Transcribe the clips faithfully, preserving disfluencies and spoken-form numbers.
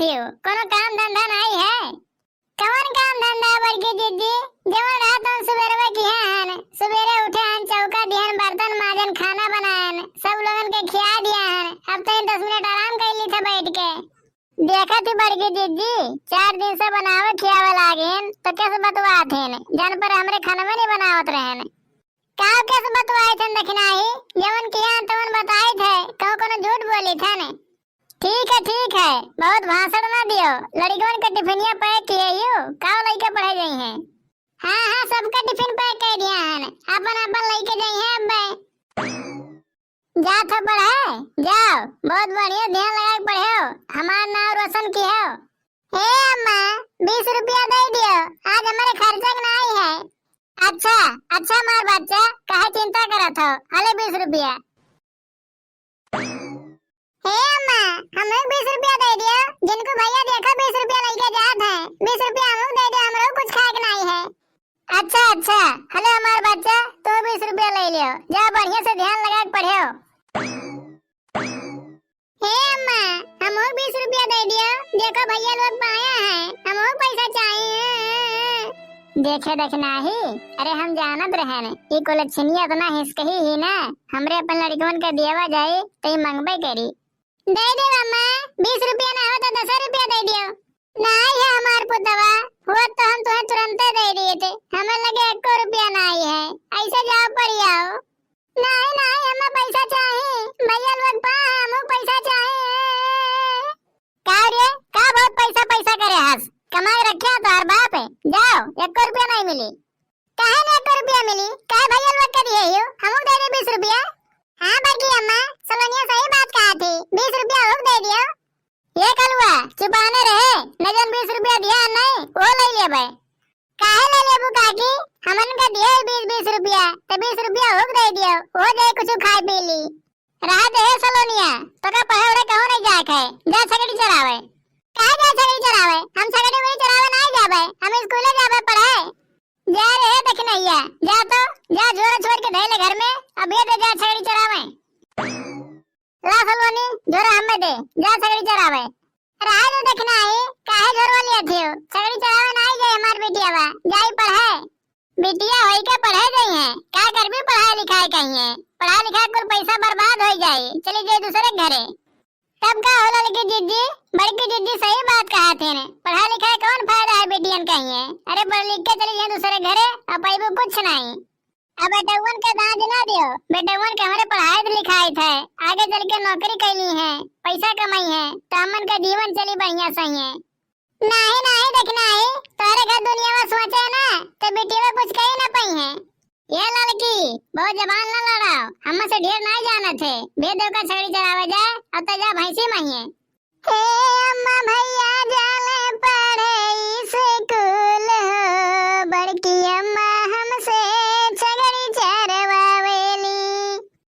क्यों, कोनो काम धंधा नाई है? कवन काम धंधा बड़की जिज्जी? जवन रहा तवन सुबेरवे किहे हन, सुबेरे उठे हन, चौका दिहन, बर्तन माजन, खाना बनायन, सब लोगन के खिया दिया हन। अब तो दस मिनट आराम कर ली थे बैठ के। देखा थी बड़की जिज्जी, चार दिन से बनावे खियावे लागेन, तो कैसे बतवात हेन, जान पर हमरे खानवे नहीं बनावत रहेन। का कैसे बतवाए थे दखिनाही, जवन किहे हन तवन बताए थे, कहूँ कोनो झूठ बोली थे ने। ठीक है, ठीक है, बहुत भाषण ना दियो। लड़िकवन के टिफिनिया पैक किहे यू, का लइके पढ़े जइहें? हाँ, हाँ, सबका टिफिन पैक कर दिया हन, अपन अपन लइके जइहें अब्बे। जा तो पढ़े, जाओ, बहुत बढ़िया, ध्यान लगा के पढ़ो, हमार नाम रोशन किहो। हे अम्मा, बीस रुपया दे दियो, आज हमारे खर्चा के नाई है। अच्छा, अच्छा, हमार बच्चा, काहे चिंता करत हो, हले बीस रुपया। हे अम्मा, हमहू बीस रुपया दे दियो, जिनको भैया देखो बीस रुपया लइके जात है, बीस रुपया हमहू दे दियो, हमरो कुछ खाए के नाई है। अच्छा, अच्छा, हले हमार बच्चा, तू बीस रुपया ले लियो, जा बढ़िया से ध्यान लगा के पढ़ो। हे अम्मा, हमहू बीस रुपया दे दियो, देखो भैया लोग पाया है, हमहू पैसा चाहिए। देखे दखिनाही, अरे हम जानत रहेन, ई कुलच्छिनिया इतना हिसकही ही ना, हमरे अपन लड़िकवन के दियावा जाई, त ई मंगबे करी। दे दे अम्मा, बीस रुपया ना हो तो दस रुपया दे दियो। नाई है हमार पुतवा, होत तो हम तुहें तुरंते दे दिए थे, हमें लगे एको रुपया नाई है, ऐसे जाओ पड़ी आओ। नाई, नाई, हमें पैसा चाही, भैया लोग पा है, हमहू पैसा चाही। का रे, का बहुत पैसा, पैसा करे हस? कमाए रखे है तोहार बाप है, जाओ, एको रुपया नहीं मिली। काहे ना एको रुपया मिली? काहे भैया लोग के दिए हियो? हमहू दे दे बीस रुपया। हाँ बड़की अम्मा, सलोनिया सही बात कहा थी, बीस रुपया हमहू दे दियो। ये कलुआ, चुपाने रहे, न जौन बीस रुपया दिया नहीं, वो ले लेबे। काहे ले लेबू काकी? हमन का दिए बीस बीस रुपया, त बीस रुपया हुक दे दियो, हो जाए कुछ खाए पी ली। रहा दे हे सलोनिया, तो का पढ़े उड़े कहूँ नहीं जाए खाए, जा छगड़ी चरावे। काहे जा छगड़ी चरावे? हम छगड़ी उगड़ी चरावे नहीं जाबे, हम स्कूले जाबे पढ़े। जा रे हे दखिनैया, जा तो, जा झोरा छोड़ के धैले घर में, अब ये दे जा छगड़ी चरावे। ला सलोनी, झोरा हमें दे, जा छगड़ी चरावे। रहा जो दखिनाही, काहे झोरवा लिया थियो? छगड़ी चरावे ना आई जाए हमार बिटिया बा, जाई पढ़े। बिटिया होई के पढ़े गई है, का करबी पढ़ाई लिखाई कहीं है? पढ़ाई लिखाई कुल पैसा बर्बाद हो जाई, चली जाई दूसरे घरे। तब का होला लड़की जिज्जी, बड़की जिज्जी सही बात कहा थे ने, पढ़ाई लिखाई कौन फायदा है बिटियन कहीं है? अरे पढ़ लिख के चली जाए दूसरे घरे, अब पैबू कुछ नहीं। अब बेटउवन के दाज ना दियो, बेटउवन के हमरे पढ़ाई लिखाई थे, आगे चल के नौकरी कैली है, पैसा कमाई है, तो हमन का जीवन चली बढ़िया सही है। नाही, नाही, देख नाही, तोहरे घर दुनिया में सोचे ना, तो बिटिया कुछ कही ना पाई है। ये लड़की, बहुत जबान ना लड़ाओ, हमसे ढेर नहीं जानत है। भेद देव का छगड़ी चरावे जाए, अब तो जा भैंसी माहिए। हे अम्मा भैया जाले पढ़े स्कूल हो, बड़की अम्मा हमसे छगड़ी चरवावेली।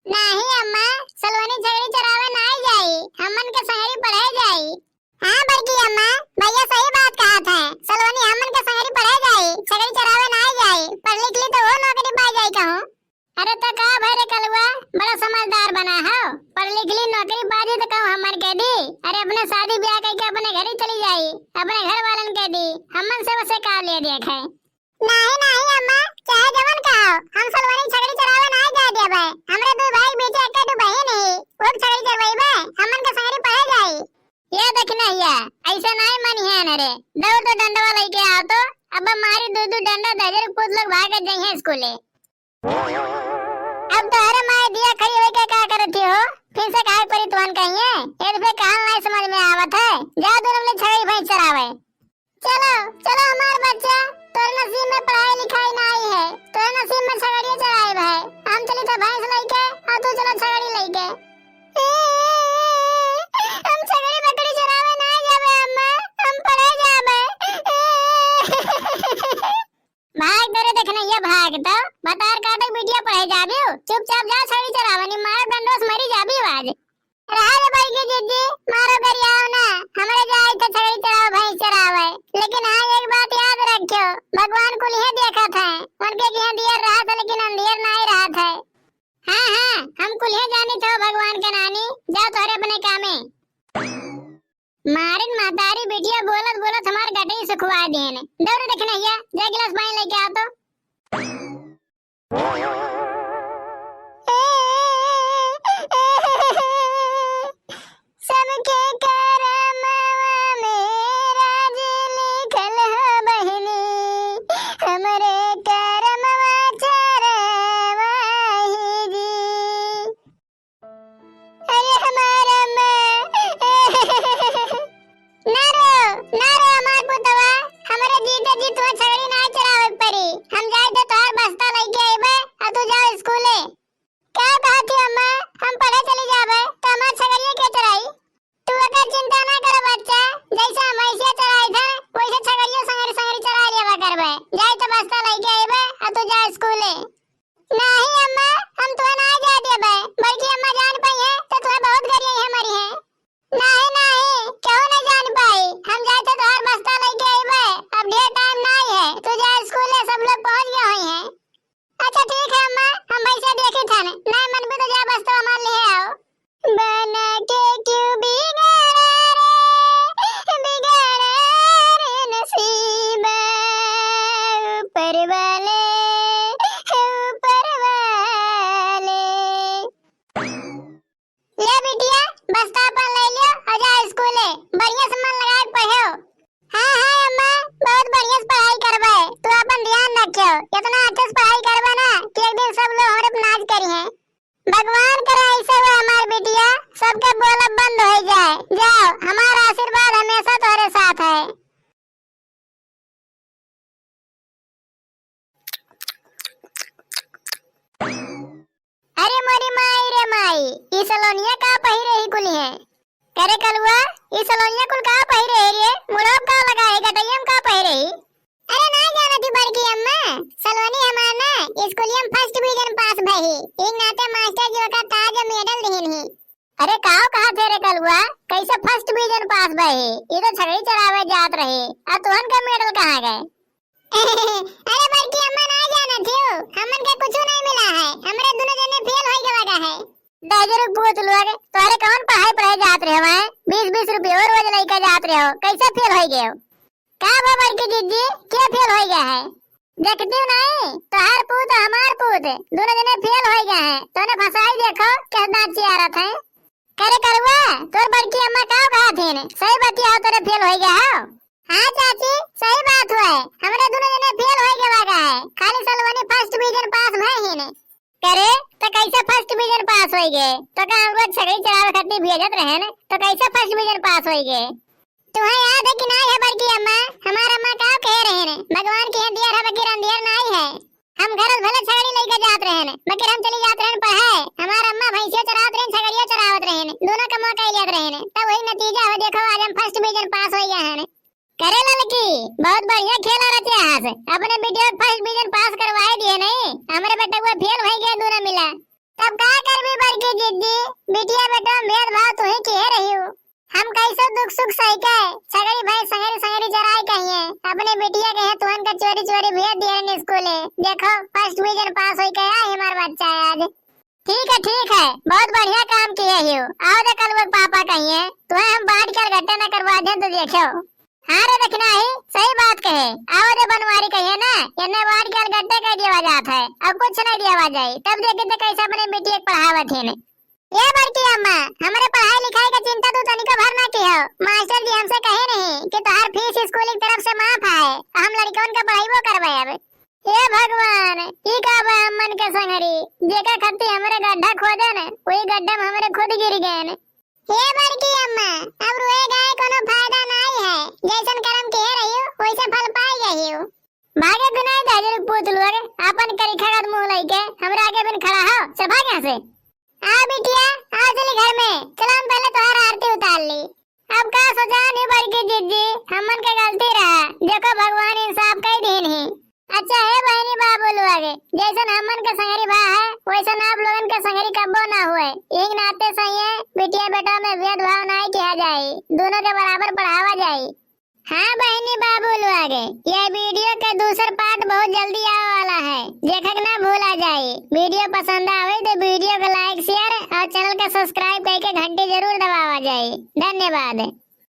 नाही अम्मा, सलोनी छगड़ी चरावे नाही जाई, हमन के संगरी पढ़े जाई। हाँ बड़की अम्मा, भैया सही बात कहत है, सलोनी हमन के संगरी पढ़े जाई, छगड़ी चरावे नाही जाई, पढ़ लिख ली तो वो नौकरी पा जाई कहूँ। अरे त का भई रे कलुआ, बड़ा समझदार बना हो। पढ़ लिख ली, नौकरी पा जी त कहूँ हमन के दी। अरे अपने शादी ब्याह करके अपने घर ही चली जाई, अपने घर वालन के दी। हमन से उसे का ले देख है। नाही, नाही अम्मा, चाहे जवन कहो, हम सलवनी छगड़ी चरावे नाही जाए देबे। हमरे दू भाई के बीच एक दू बहिन ही, वो छगड़ी चरवाईबे, हमन के संगरी पढ़े जाई। ये देख नहिया, ऐसे नाही मनिहे न रे। दौड़ तो डंडवा लेके आओ तो, अब मारी दू दू डंडा दे दे, पूत लोग भाग जाइए स्कूले। अब तोहरे माए दिया खड़ी होई के का करत ही हो? फिर से काहे परी तुहन कहिए? ए पे काल नाई समझ में आवत है। जा दोनों मिले छगड़ी भैंस चरावे। चलो, चलो हमार बच्चा, तोरे नसीब में पढ़ाई लिखाई नाई है, तोरे नसीब में छगड़िए चराए भाई। हम चली तो भैंस लेके और तू चलो छगड़ी लेके। हम छगड़ी बकरी चरावे नाई जाबे अम्मा, हम पढ़े जाबे। भाग दे रे देखनैया, भाग तो। बतार काटे बिटिया पढ़े जाबियो। चुपचाप जा छड़ी चरावे, नी मारो डंडोस मरी जाबियो आज। रहा रे बड़की जिज्जी, मारो गरियाओ ना। हमरे जाए थे छड़ी चरावे, भैंस चरावे। लेकिन हाँ, एक बात याद रखियो, भगवान कुलिहे देखत है। उनके किहे दियर रहत है, लेकिन अंधियर नाई रहत है। हाँ, हाँ, हम कुलिहे जानी थे भगवान के नानी। जाओ तोहरे अपने कामे। मारिन महतारी बिटिया बोलत बोलत हमार गटई सुखवा देन। दौड़ देखनहिया, जा गिलास पानी लेके आ तो। सबके करमवा में राज लिखल हो बहिनी, हमरे करमवा चरवाही जी। अरे हमार अम्मा। ना रो, ना रो हमार पुतवा, हमरे जीते जी तुहे छगड़ी ना चरावे के पड़ी। हम जाई तो तोहार बस्ता लइके अइबे, आ तू जाओ स्कूले। का कहत ही अम्मा, हम पढ़े चली जाबे, तो हमार छगड़िया के चराई? तू एकर चिंता ना कर बच्चा, जैसे हम भैंसिया चराई था, वैसे छगड़ियो संगरी संगरी चरा लेवा करबे। जाई तो बस्ता लइके अइबे, आ तू जा स्कूले। नाही अम्मा, हम तुहे नाही जाए देबे। बड़की अम्मा जान पइहें तो तुहे बहुत गरियइहें, मरिहें। नाही, नाही, केहू नहीं जान पाई। हम जाए तो तोहार बस्ता लइके अइबे। अब ढेर टाइम नाही है, तू जा स्कूले, सब लोग पहुँच गए होइहें। अच्छा ठीक है अम्मा, हम भैंसिया देखी थन, नहीं मनबू तो जा बस्ता हमार लिहे आओ। बना के क्यों बिगाड़ा रे, बिगाड़ा रे नसीबा, ऊपर वाले, ऊपर वाले। ले बिटिया, बस्ता अपन ले लियो और जा स्कूले, बढ़िया से मन लगा के पढ़ो। हाँ, हाँ अम्मा, बहुत बढ़िया से पढ़ाई करबे, तू अपन ध्यान रखियो, इतना अच्छे से पढ़ाई करबे ना कि एक दिन सब लोग हमरे पे नाज करिहें। भगवान करे ऐसे हुए हमार बिटिया, सबके बोलब बंद हो जाए। जाओ, हमारा आशीर्वाद हमेशा तोहरे साथ है। अरे मोरी माई रे माई, ई सलोनिया का पहिरे ही कुली है? करे कलुआ, ई सलोनिया कुल का पहिरे ही रे? मुड़वा का लगा है, गटैया में का पहिरे ही? अरे ना जानत ही बड़की अम्मा, सलोनी हमार ना स्कूलिया में first division पास भई ही। एक नाते मास्टर जी ओका ताज medal दिहिन ही। अरे काव कहत है रे कलुआ, कैसे first division पास भई ही? ई तो छगड़ी चरावे जात रही, आ तुहन का medal कहाँ गए? अरे बड़की अम्मा ना जानत हियो, हमन के कुछू नहीं मिला है, हमरे दुनो जने fail होई गवा गा है। दहिजरू पूत लोग, तोहरे कौन पढ़ाई पढ़े जात रहे हैं? बीस बीस रुपये रोज लइके जात रहे हो, कैसे fail होई गए हो? का भा बड़की जिज्जी, के fail होई गया है? देखती हो नहीं, तोहार पूत और हमार पूत, दोनों जने fail होई गए हैं। तोने फंसाई देखो, किस दांत चियारत है। करे करुआ, तोर बड़की अम्मा का कहा थीन? सही बतिया हो, तोरे fail होई गया हो। हाँ चाची, सही बात हुआ है, हमरे दोनों जने fail होई गवा गा है, खाली सलवनी first division पास भई हीन। करे, तो कैसे first division पास होई गए? तो का हम रोज छगड़ी चरावे खातिर भेजत रहे न, तो कैसे first division पास होई गए? तुहे याद है कि नाई है बड़की अम्मा, हमार अम्मा का कहे रहे न, भगवान के यहाँ दियर है बकिर अंधियर नाई है। हम घर भले छगड़ी लइके जात रहे न, बकिर हम चली जात रहे न पढ़े, हमार अम्मा भैंसिया चरावत रहे न, छगड़िया चरावत रहे न, दोनों कमवा कई जात रहे न, तब वही नतीजा हो, देखो आज हम first division पास होई गए हैं। करे ललकी, बहुत बढ़िया खेला रचे हस, अपने बिटिया first division पास करवाए दिए नहीं, हमरे बेटा को fail होई गए दोनों मिला। तब का करबी बड़की जिज्जी, बिटिया बेटा में भेदभाव तू ही किहे रही हो। हम कैसे दुख सुख सही के, छगड़ी भैंस संगरी संगरी चराई कहिए, अपने बिटिया के यहाँ तुहन का चोरी चोरी भेज दिए रहन स्कूले। देखो, first division पास होई के आई हमार बच्चा है आज। ठीक है, ठीक है, बहुत बढ़िया काम किए हियो। आओ दे कलुआ के पापा कहिए, तुहे हम बांट के गट्टे न करवा दें तो देखो। हाँ रे दखिनाही, सही बात कहे। आओ दे बनवारी कहिए ना, एन्ने बांट के गट्टे कह दिया जात है, अब कुछ नहीं दिया जाए, तब देखे तो कैसे अपने बिटिया के पढ़ावत है ने। ए बड़की अम्मा, हमरे पढ़ाई लिखाई का चिंता तू तनिको भर ना किहो। मास्टर जी हमसे कहे नहीं कि तोहार फीस स्कूल की तरफ से माफ है, हम लड़कन का पढ़ाईबो करबे अब। हे भगवान, ई का बा अम्मन के संगरी, जेका खातिर हमरे गड्ढा खोदन, वही गड्ढा में हमरे खुद गिर गएन। हे बड़की अम्मा, अब रोए गाए कोनो फायदा नाई है, जैसन करम किहे रहियो, वैसे फल पाई गहियो। भागे गुनाह दहिजरू पूत लोग, आपन करिखा का मुंह लइके हमरा आगे बिन खड़ा हो, चल भाग यहाँ से। आ बिटिया, आ चली घर में, चला हम पहले तोहार आरती उतार ली। अब का सोचा नहीं बड़की जिज्जी, हमन के गलती रहा, देखो भगवान इंसाफ कई दीन ही। अच्छा हे बहनी बाबू लोग, जैसन हमन के संगरी बा है, वैसन आप लोगन के संगरी कब्बो ना हुए। एक नाते सही है, बिटिया बेटा में भेदभाव नाई किहा जाए, दोनों के बराबर पढ़ावा जाए। हाँ बहनी बाबू लोग, ये video के दूसर part बहुत जल्दी आवे वाला है, देखक ना भूला जाए। Video पसंद आवे तो video को like, share और channel का subscribe करके घंटी जरूर दबावा जाए। धन्यवाद।